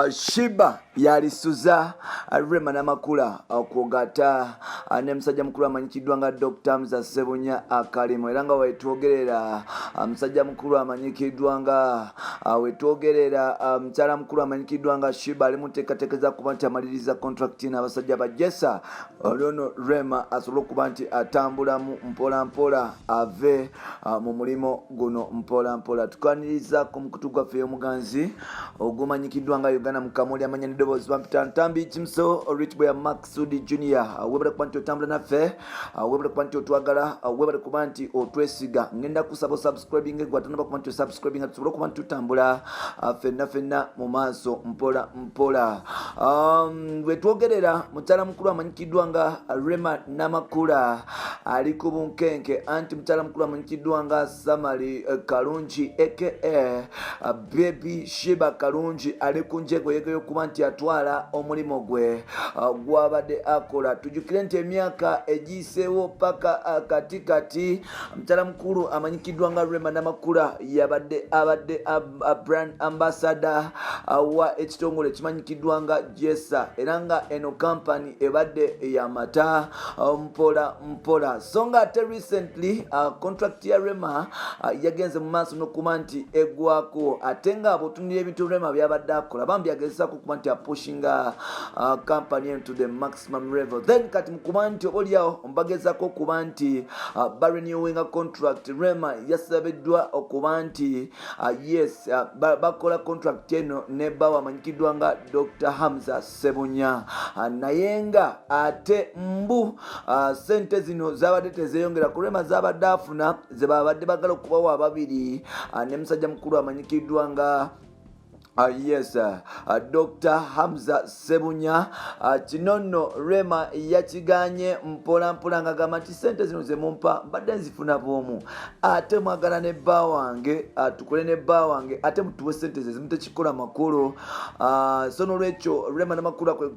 Sheebah yalisuza Rema Namakula kwogata ne musajja mukulu amanyikiddwa nga Dr. Hamza Ssebunya Akalimu, era nga wetwogerera musajja mukulu amanyikiddwa nga wetwogerera mukyala mukulu amanyikiddwa nga Sheebah ali muteekateekeza kuba nti amaliriza contract n'abasajja ba Jesa, olwono Rema asobole okuba nti atambulamu mpola mpola ave mu mulimu guno mpola mpola. Tukwaniriza ku mukutu gwaffe y'omuganzi ogumanyikiddwa nga Uganda Mukamuli, amanya neddoboozi bampita Ntambi Kimso Rich Boy Maxud Junior. Webale kuba nti otambula naffe, webale kuba nti otwagala, webale kuba nti otwesiga. Ngenda kusaba osubscribing gwe atanaba kuba nti osubscribing, tusobole okuba nti tutambula ffenna ffenna mu maaso mpola mpola. Wetwogerera mukyala mukulu amanyikiddwa nga Rema Namakula ali ku bunkenke, anti mukyala mukulu amanyikiddwa nga Samali Kalungi aka Baby Sheebah Kalungi ali ku njegoyego y'okuba nti atwala omulimu gwe gwabadde akola. Tujjukire nti emyaka egiyiseewo paka katikati, mukyala mukulu amanyikiddwa nga Rema Namakula yabadde abadde brand ambassador wa ekitongole ekimanyikiddwa nga Jesa, era nga eno kampani ebadde yamata mpola mpola. So nga ate recently contract ya Rema yagenze mu maaso n'okuba nti eggwako, ate nga bw'otunulira ebintu Rema byabadde akola, bambi agezesaako okuba nti apushinga company eno to the maximum level. Then kati mukuba nti oba oliawo mbagezaako okuba nti barenewinga contract, Rema yasabiddwa okuba nti yes, bakola contract eno ne bawa amanyikiddwa nga Dr Hamza Sebunya, naye nga ate mbu sente zino zabadde tezeyongera ku Rema zabadde afuna, ze babadde bagala okubawa ababiri ne musajja mukulu amanyikiddwa nga yes, Dr Hamza Sebunya. Kino nno Rema yakiganye mpola mpola ng'agamba nti sente zino zemumpa mbadde nzifuna bwomu, ate mwagala ne bba wange, tukole ne bba wange, ate mutuwe sente ze zimu, tekikola makulu. So nolwekyo Rema Namakula kwe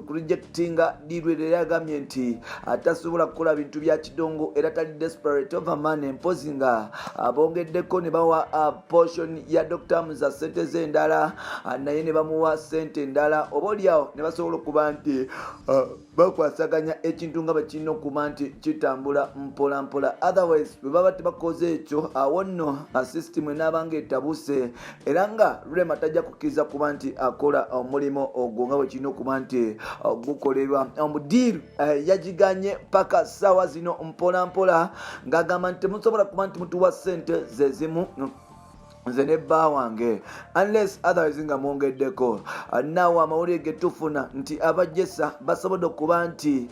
kurejectinga deal era yagambye nti tasobola kukola bintu bya kidongo era tali desperate over money, mpozi nga bongeddeko ne bawa portion ya Dr Hamza sente ze endala, naye ne bamuwa sente endala, oba oliawo ne basobola okuba nti bakwasaganya ekintu nga bwe kirina okuba nti kitambula mpola mpola. Otherwise bwe baba tebakoze ekyo, awo nno system enaaba nga etabuse, era nga Rema tajja kukkiriza kuba nti akola omulimu ogwo nga bwe kirina okuba nti gukolerwa. Omudiiru yagiganye paka ssaawa zino mpola mpola ng'agamba nti temusobola kuba nti mutuwa sente zezimu nze ne bba wange unless otherwise nga mwongeddeko. Naawe amawulire ge tufuna nti abajesa basobodde okuba nti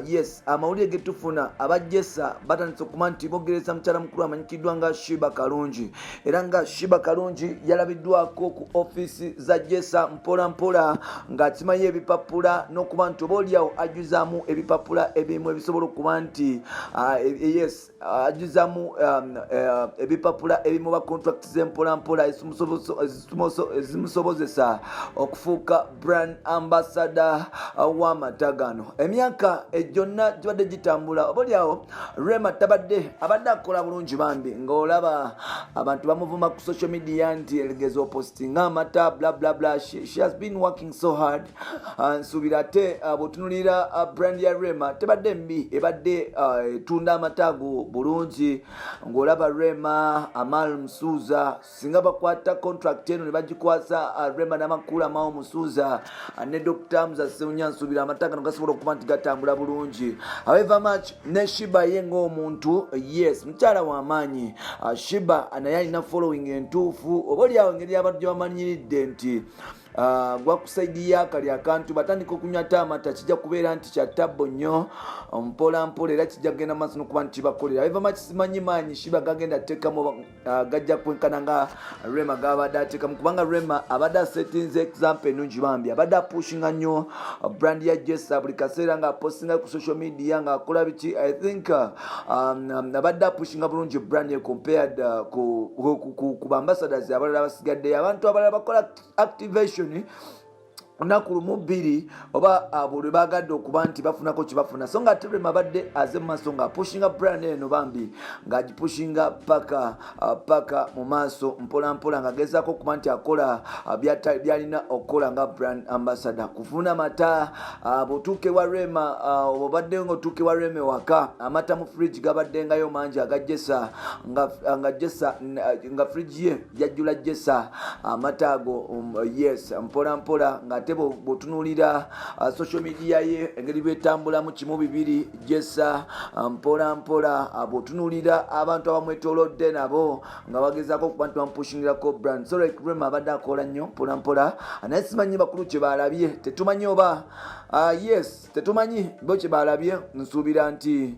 yes, amawulire ge tufuna abajesa batandise okuba nti bogereza mukyala mukulu amanyikiddwa nga Sheebah Kalungi, era nga Sheebah Kalungi yalabiddwako ku ofiisi za Jesa mpola mpola ng'akimanyi ebipapula n'okuba nti oba oliawo ajjuzaamu ebipapula ebimu ebisobola okuba nti yes, ajjuzamu ebipapula ebimuba contract zempolampola ezimusobozesa okufuuka brand ambassador w'amata gano. Emyaka gyonna gibadde gitambula, oba oliawo Rema tabadde abadde akola bulungi bambi, ng'olaba abantu bamuvuma ku social media nti elegeza opostinga amata, bla bla bla. She has been working so hard. Nsuubira ate bw'otunulira brand ya Rema tebadde mbi, ebadde etunda amata ago bulungi, ng'olaba Rema, Amal Musuuza. Singa bakwata contract eno ne bagikwasa Rema Namakula, Mao Musuuza ne Dr Hamza Ssebunya, nsuubira amata gano gasobola okuba nti gatambula bulungi. However much ne Sheebah ye ng'omuntu, yes, mukyala w'amaanyi. Sheebah naye alina following entuufu, oba oliawo engeri abantu gye bamanyiridde nti gwakusaidiya kali akantu batandika okunywa ate amata, kijja kubeera nti kya tabbo nnyo mpola mpola, era kijja kugenda maaso nokuba nti kibakolera. However much simanyi maanyi Sheebah gagenda ateekamu gajja kwenkana nga Rema gabadde ateekamu, kubanga Rema abadde asetinze example ennungi bambi, abadde apushinga nnyo brand ya Jesa buli kaseera ng'apostinga ku social media ng'akola biki. I think abadde apushinga bulungi brand ye compared ku bambassadors abalala abasigaddeyo. Abantu abalala bakola activation. Lunaku lumu bbiri oba abo lwe bagadde okuba nti bafunako kyebafuna, so nga ate Rema abadde aze mu maaso nga apushinga brand eno bambi, ng'agipushinga paka mu maaso mpola mpola, ng'agezaako okuba nti akola byalina okukola nga brand ambassador. Kufuna mata, bw'otuuka ewa Rema, obadde nga otuuka ewa Rema ewaka, amata mu fridge gabaddengayo mangi agajjesa nga jesa, nga fridge ye yajjula jesa amata ago. Yes, mpola mpola, ng'ate bw'otunuulira social media ye engeri bwetambulamu, kimu bibiri jesa mpola mpola. Bw'otunuulira abantu abamwetoolodde nabo nga bagezaako okuba nti bamupushingirako brand. So like Rema abadde akola nnyo mpola mpola, naye simanyi bakulu kye balabye, tetumanyi oba yes, tetumanyi bo kye balabye. Nsuubira nti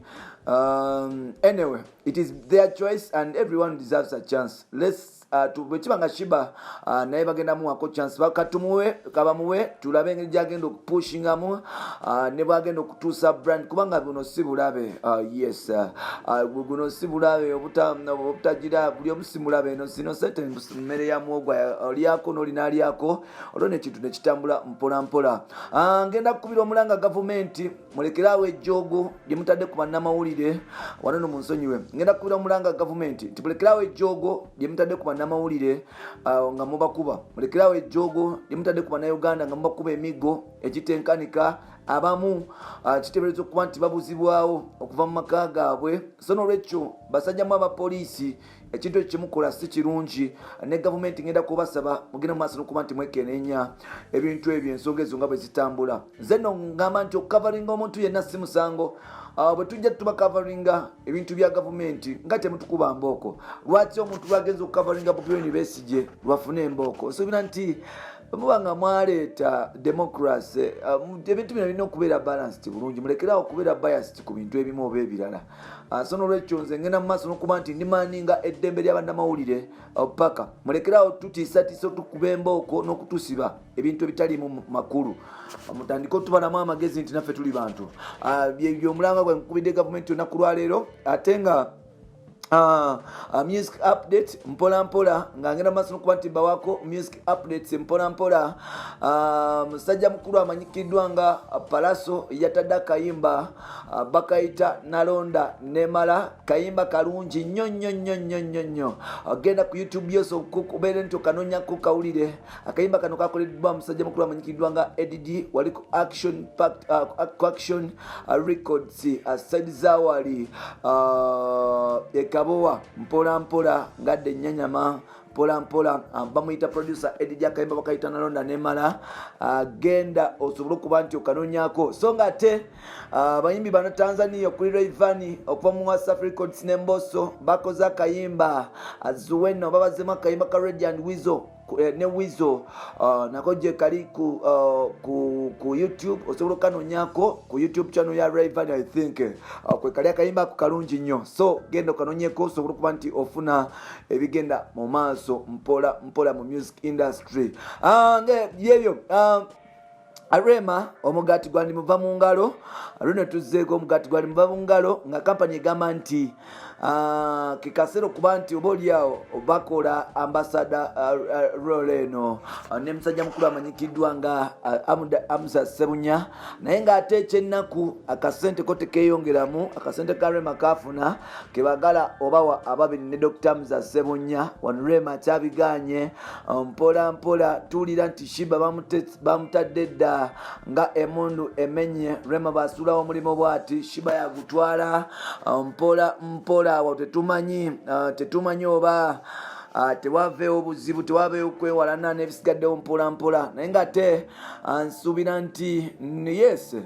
anyway, it is their choice and everyone deserves a chance. Let's bwe kiba nga Sheebah naye bagenda muwako chance, katumuwe, kabamuwe, tulabe engeri gyagenda okupushingamu ne bwagenda okutuusa brand, kubanga buno si bulabe. Yes, guno si bulabe obutagira buli omu si mulabe. Eno sino sente mmere ya muwogo, olyako n'olina alyako, olwo nekintu nekitambula mpola mpola. Ngenda kukubira omulanga gavumenti, mulekeraawo ejjoogo lye mutadde ku bannamawulire wano no munsonyiwe. Ngenda kukubira omulanga gavumenti nti mulekeraawo ejjoogo lye mutadde ku bannamawulire nga mubakuba, mulekeraawo ejjoogo lye mutadde ku bannayuganda nga mubakuba emiggo egitenkanika. Abamu kiteebereza okuba nti babuzibwawo okuva mu maka gaabwe. So nolwekyo, basajjamu abapoliisi, ekintu ekyo kyemukola si kirungi, ne gavumenti ngenda kubasaba mugende mu maaso nokuba nti mwekeneenya ebintu ebyo, ensonga ezo nga bwe zitambula. Nze nno ngamba nti okukavaringa omuntu yenna si musango. Bwe tujja tubakavaringa ebintu bya gavumenti nga temutukuba mbooko, lwaki omuntu lwagenza okukavaringa Bobi Wine, Besigye lwafune embooko? Nsuubira nti muba nga mwaleeta democracy, ebintu bino birina okubeera balanced bulungi. Mulekerawo okubeera biased ku bintu ebimu oba ebirala. So nolwekyo nze ngenda mu maaso nokuba nti ndimandinga eddembe ly'abannamawulire paka mulekerawo tutiisatiisa, otukuba embooko n'okutusiba ebintu ebitaliimu makulu. Mutandike otubalamu amagezi nti naffe tuli bantu. Byomulanga gwe nkubidde gavumenti olunaku lwaleero. Ate nga music update mpola mpola, nga ngenda maaso nokuba nti mbawako music updates mpola mpola. Musajja mukulu amanyikiddwa nga Palaso yatadde akayimba bakayita Nalonda Nemala. Kayimba kalungi nnyo nnyo nnyo nnyo nnyo nnyo. Genda ku YouTube yose okubeere nti okanonyako kawulire. Akayimba kano kakoleddwa musajja mukulu amanyikiddwa nga Edd, wali ku Action Pact, ku Action Records, side zawali ekabowa mpola mpola ngadde ennyanyama mpola mpola. Bamuyita producer Edd, akayimba bakayita Nalonda Nemala. Genda osobole okuba nti okanonyako. So nga ate abayimbi bano Tanzania okuli Rayvanny okuva mu Wasafi Records ne Mbosso bakoze akayimba Zuweno, babazemu akayimba ka Radio and Weasel ne Weasel, nako gye kali ku YouTube, osobola okanonyako ku YouTube channel ya Rayvanny, I think kwe kali. Akayimba ako kalungi nnyo, so genda okanonyeko osobola okuba nti ofuna ebigenda mu maaso mpola mpola mu music industry. Yebyo Rema, omugaati gwandimuva mu ngalo. Luno tuzzeeko omugaati gwandimuva mu ngalo, nga kampani egamba nti kekaseera okuba nti oba oliawo bakola ambassador role eno ne musajja mukulu amanyikiddwa nga Amuza Sebunya. Naye ng'ate ekyennaku akasente ko tekeyongeramu. Akasente ka Rema kafuna kebagala obawa ababiri ne Dr Amuza Sebunya, wano Rema kyabiganye. Mpola mpola tuwulira nti Sheebah bamutadde dda nga emundu emenye. Rema basuulawo omulimu bwati, Sheebah yagutwala mpola mpola. Awo tetumanyi oba tewaveewo buzibu, tewaveewo kwewalana n'ebisigaddewo mpola mpola. Naye ngaate nsuubira nti yes,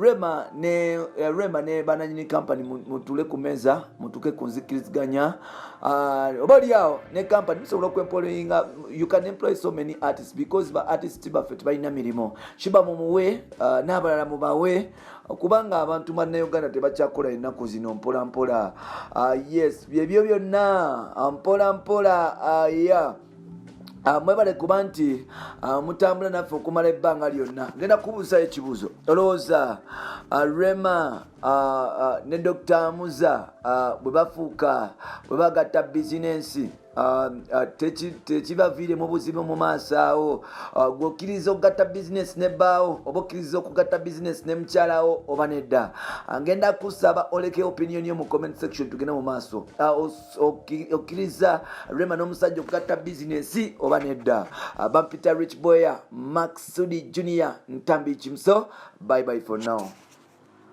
Rema ne bananyini company mutule ku meza, mutuke ku nzikiriziganya, oba oliawo ne company musobola okwemployinga. You can employ so many artists because ba artist baffe tebalina mirimu. Sheebah mumuwe, n'abalala mubawe, kubanga abantu bannayuganda tebakyakola ennaku zino. Mpola mpola, yes, byebyo byonna mpola mpola. Yeah. Mwebale kuba nti mutambula naffe okumala ebbanga lyonna. Ngenda kubuuzayo ekibuuzo: olowooza Rema ne Dr Muza bwe bafuuka, bwe bagatta bizinensi Tekibaviire mu buzibu mu maaso awo. Gwe okkiriza okugatta bizinesi ne bbaawo, oba okkiriza okugatta bizinesi ne mukyalawo, oba nedda? Ngenda kusaba oleke opinion yo mu comment section, tugende mu maaso. Okkiriza Rema n'omusajja okugatta bizinesi oba nedda? Bampita Rich Boya Max Sudi Junior Ntambi Kimso. Bye bye for now.